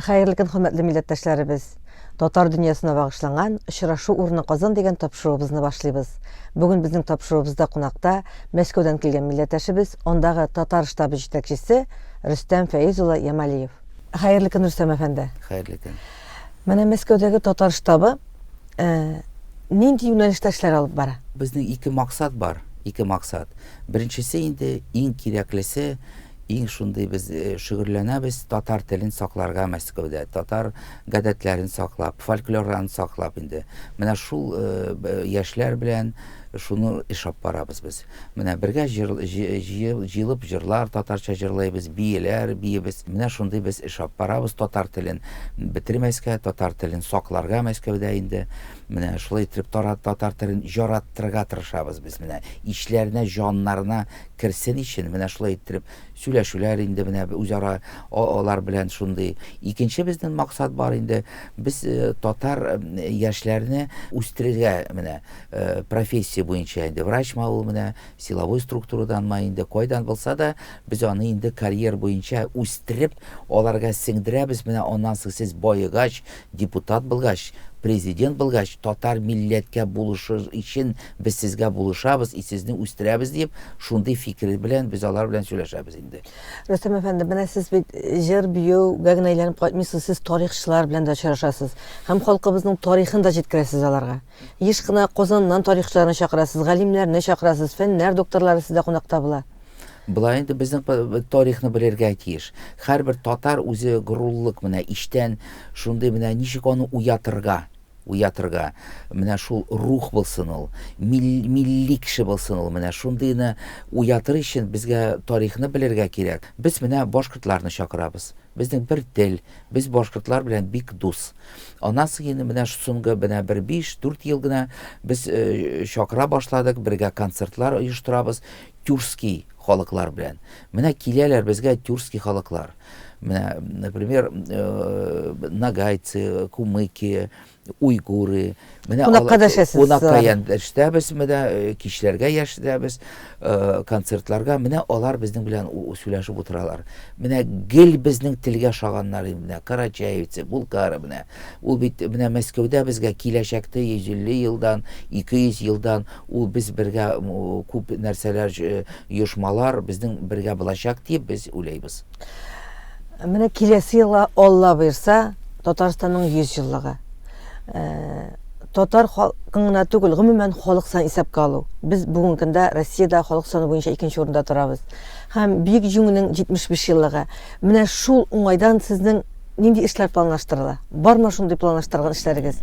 Хәерле көн, хөрмәтле милләттәшләребез! Татар дөньясына багышланган Очрашу урыны Казан дигән тапшыруыбызны башлыйбыз. Бүген безнең тапшыруыбызда кунакта Мәскәүдән килгән милләттәшебез, андагы татар штабы җитәкчесе Рөстәм Фәиз улы Ямалиев. Хәерле көн, Рөстәм әфәнде! Хәерле көн. Менә Мәскәүдәге татар штабы нинди юнәлештә эшләр алып бара? Безнең ике максат бар, ике максат. Беренчесе инде иң кирәклесе, иң шундый без э, шөгыльләнәбез татар телен сакларга Мәскәүдә, татар гадәтләрен саклап, фольклорларын саклап инде. Менә шул э, яшьләр белән шуны эш алып барабыз без. Менә бергә җыр, җыелып җырлар татарча җырлыйбыз, биеләр биебез. Менә шундый без эш алып барабыз татар телен бетермәскә, татар телен сакларга Мәскәүдә инде. Менә шулай итеп татар телен җараттырырга тырышабыз без менә. Ичләренә, җаннарына керсен өчен менә шулай иттереп сөйләшүләр инде менә үзара алар белән шундый. Икенче безнең максат бар инде, без э, татар э, яшьләрне үстерергә менә э, профессия буенча инде врачма ул менә силовой структураданма инде кайдан булса да без аны инде карьер буенча үстереп аларга сеңдерәбез менә аннан соң сез баегач депутат булгач президент булгач татар милләткә булышыр өчен без сезгә булышабыз и сезне үстерәбез дип шундый фикер белән без алар белән сөйләшәбез инде. Рөстәм әфәнде, менә сез бит җыр, биюгә генә әйләнеп кайтмыйсыз, сез тарихчылар белән дә очрашасыз һәм халкыбызның тарихын да җиткерәсез аларга. Еш кына Казаннан тарихчыларны чакырасыз, галимнәрне чакырасыз, фәннәр докторлары сездә кунакта була. Болай инде безнең тарихны белергә тиеш. Һәрбер татар үзе горурлык менә иштән шундый менә ничек аны уятырга, уятырга. Менә шул рух булсын ул, милли кеше булсын ул. Менә шундыйны уятыр өчен безгә тарихны белергә кирәк. Без менә башкортларны чакырабыз. Безнең бер тел, без башкортлар белән бик дус. Аннан соң инде менә соңгы менә бер 5-4 ел гына без э, чакыра башладык, бергә концертлар оештырабыз тюркский халыклар белән. Менә киләләр безгә тюркский халыклар. Менә, например, э, нагайцы, кумыки, уйгуры. Менә кунакка дәшәсез. Кунакка дәшәбез, менә э, кичләргә яшәбез, э, концертларга. Менә алар безнең белән сөйләшеп утыралар. Менә гел безнең телгә ошаганнар инде. Менә карачаевцы, булгары менә. Ул бит менә Мәскәүдә безгә киләчәктә 150 елдан, 200 елдан ул без бергә күп нәрсәләр, э, оешмалар безнең бергә булачак дип без уйлыйбыз. Менә киләсе елга Алла боерса, Татарстанның 100 еллыгы. Э, татар халкын гына түгел, гомумән халык санын исәпкә алу. Без бүгенге көндә Россиядә халык саны буенча икенче урында торабыз. Һәм Бөек Җиңүнең 75 еллыгы. Менә шул уңайдан сезнең нинди эшләр планлаштырыла? Бармы шундый планлаштырган эшләрегез?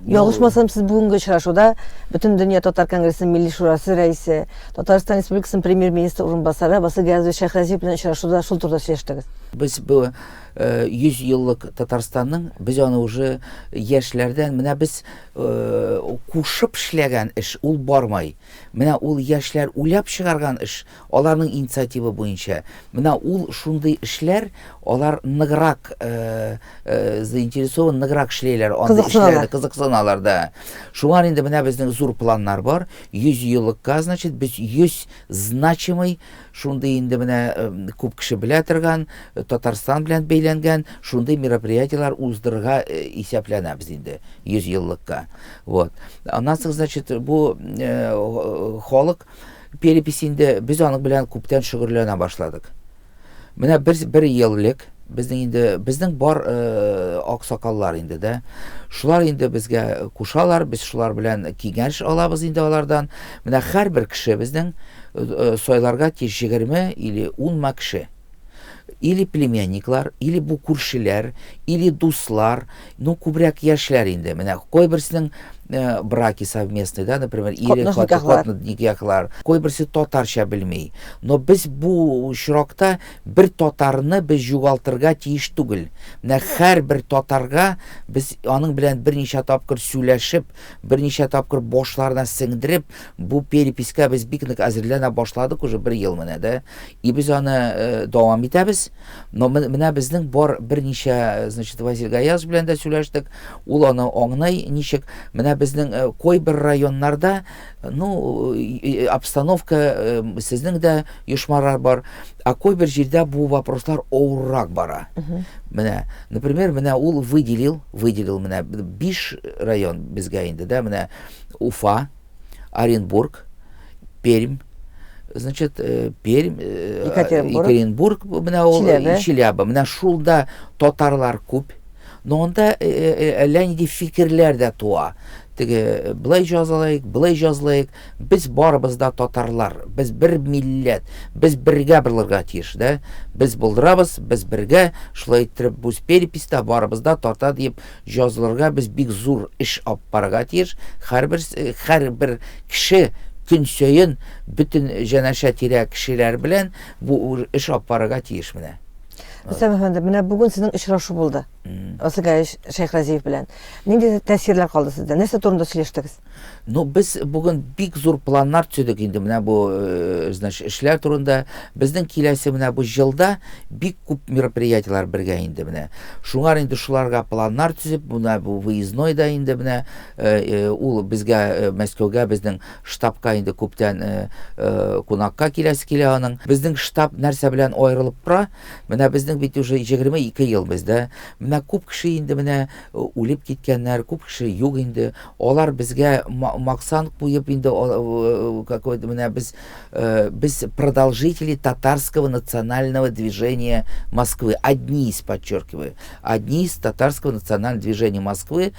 Ялгышмасам, сез бүгенге очрашуда Бөтендөнья татар конгрессының Милли шурасы рәисе, Татарстан Республикасының премьер-министры урынбасары Васил Гаязович Шәйхразиев белән очрашуда шул турыда сөйләштегез. Без бу 100 э, еллык Татарстанның, без аны уже яшьләрдән, менә без э, кушып эшләгән эш, ул бармай. Менә ул яшьләр уйлап чыгарган эш, аларның инициатива буенча. Менә ул шундый эшләр, алар ныграк э, э, заинтересован, ныграк эшләйләр андый эшләрне, кызыксыналар да. Шуңа инде менә безнең зур планнар бар. 100 еллыкка, значит, без 100 значимый, шундый инде менә күп кеше белә торган, Татарстан белән бәйләнгән шундый мероприятиеләр уздырырга исәпләнәбез инде 100 еллыкка. Вот. Аннан соң, значит, бу халык перепись инде без аның белән күптән шөгыльләнә башладык. Менә бер, бер ел элек безнең инде безнең бар э, аксакаллар инде дә. Шулар инде безгә кушалар, без шулар белән киңәш алабыз инде алардан. Менә һәрбер кеше безнең э, сайларга тиеш 20 или 10 ма кеше. Или племянниклар, или бу күршеләр, или дуслар, ну күбрәк яшьләр инде. Менә кайберсенең э, браки совместный, да, например, или никахлар. Кайберсе татарча белми. Но без бу очракта бер татарны без югалтырга тиеш түгел. Менә һәрбер татарга без аның белән берничә тапкыр сөйләшеп, берничә тапкыр башларына сеңдереп, бу переписька без бик нык әзерләнә башладык уже бер ел менә, да. И без аны э, дәвам итәбез. Но менә безнең бар берничә, значит, Вазил Гаязов белән дә сөйләштек. Ул аны аңлый ничек. Менә безнең э, кайбер районнарда, ну, э, обстановка э, сезнең дә оешмалар бар, а кайбер җирдә бу вопрослар авыррак бара. Менә, например, менә ул выделил, выделил менә 5 район безгә инде, да, менә Уфа, Оренбург, Пермь, значит, э, Пермь, э, Екатеринбург, Екатеринбург, менә ул Чиләбе. Чиләбе. Менә шулда татарлар күп. Но анда э, әллә нинди фикерләр дә туа. Теге былай җазалайык, былай җазалайык. Без барыбыз да татарлар, без бер милләт, без бергә булырга тиеш, да? Без булдырабыз, без бергә, шулай иттереп бу переписьта барыбыз да татар диеп җазылырга без бик зур эш алып барырга тиеш. Һәрбер һәрбер кеше көн саен бөтен җәнәшә тирә кешеләр белән бу эш алып барырга тиеш менә. Рөстәм әфәнде, менә бүген сезнең очрашу булды. Васил Галиевич Шәйхразиев белән. Нинди тәэсирләр калды сездә? Нәрсә турында сөйләштегез? Ну, без бүген бик зур планнар төзедек инде менә бу, э, значит, эшләр турында. Безнең киләсе менә бу елда бик күп мероприятиеләр бергә инде менә. Шуңар инде шуларга планнар төзеп, менә бу выездной да инде менә э, э, ул безгә Мәскәүгә безнең штабка инде күптән кунакка киләсе килә аның. Безнең штаб нәрсә белән аерылып тора? Менә безнең бит уже 22 ел бездә. Менә күп кеше инде менә үлеп киткәннәр, күп кеше юк инде. Алар безгә максан куеп инде какой-то менә без без продолжители татарского национального движения Москвы. Одни из, подчеркиваю, одни из татарского национального движения Москвы,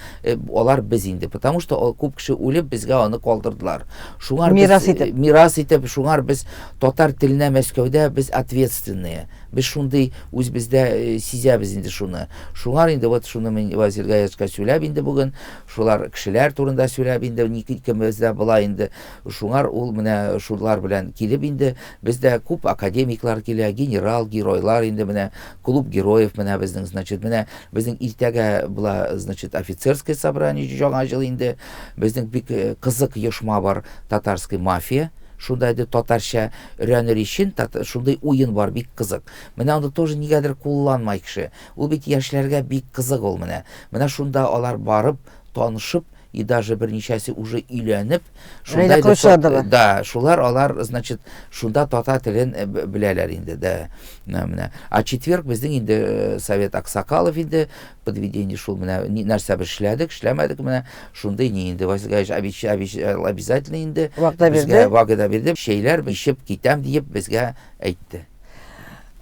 алар без инде, потому что күп кеше үлеп безгә аны калдырдылар. Шуңар мирас итеп. Мирас итеп, шуңар без татар теленә Мәскәүдә без ответственные. Без шундый үзебездә э, сизәбез инде шуны. Шуңар инде вот шуны мин Вазил Гаязовичка сөйләп инде бүген, шулар кешеләр турында сөйләп инде, ник икебездә була инде. Шуңар ул менә шулар белән килеп инде, бездә күп академиклар килә, генерал, геройлар инде менә клуб героев менә безнең, значит, менә безнең иртәгә була, значит, офицерское собрание яңа ел инде. Безнең бик э, кызык оешма бар, татарский мафия. Шунда инде татарча өйрәнер өчен шундый уен бар, бик кызык. Менә аны тоже нигәдер кулланмай кеше. Ул бит яшьләргә бик кызык ул менә. Менә шунда алар барып, танышып, и даже берничәсе уже өйләнеп, шунда инде, да, шулар алар, значит, шунда татар телен э, беләләр инде, да. Менә. А четверг безнең инде э, Совет Аксакалов инде подведение шул менә нәрсә без эшләдек, эшләмәдек менә шундый ни инде Василий Гаевич обязательно инде вәгъдә бирде. Вәгъдә бирде. Чәйләр эчеп китәм диеп безгә әйтте.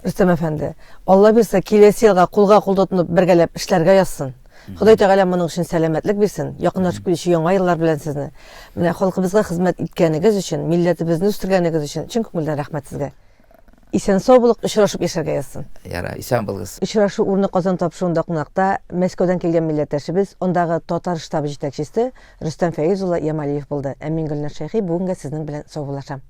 Рөстәм әфәнде, Алла бирсә, киләсе елга кулга кул тотынып бергәләп эшләргә язсын. Ходай Тәгалә моның өчен сәламәтлек бирсен. Якынлашып килүче яңа еллар белән сезне. Менә халкыбызга хезмәт иткәнегез өчен, милләтебезне үстергәнегез өчен чын күңелдән рәхмәт сезгә. Исән-сау булык, очрашып яшәргә язсын. Ярар, исән булыгыз. Очрашу урыны Казан тапшыруында кунакта Мәскәүдән килгән милләттәшебез, андагы татар штабы җитәкчесе Рөстәм Фәез улы Ямалиев булды. Ә мин Гөлнар Шәйхи бүгенгә сезнең белән саубуллашам.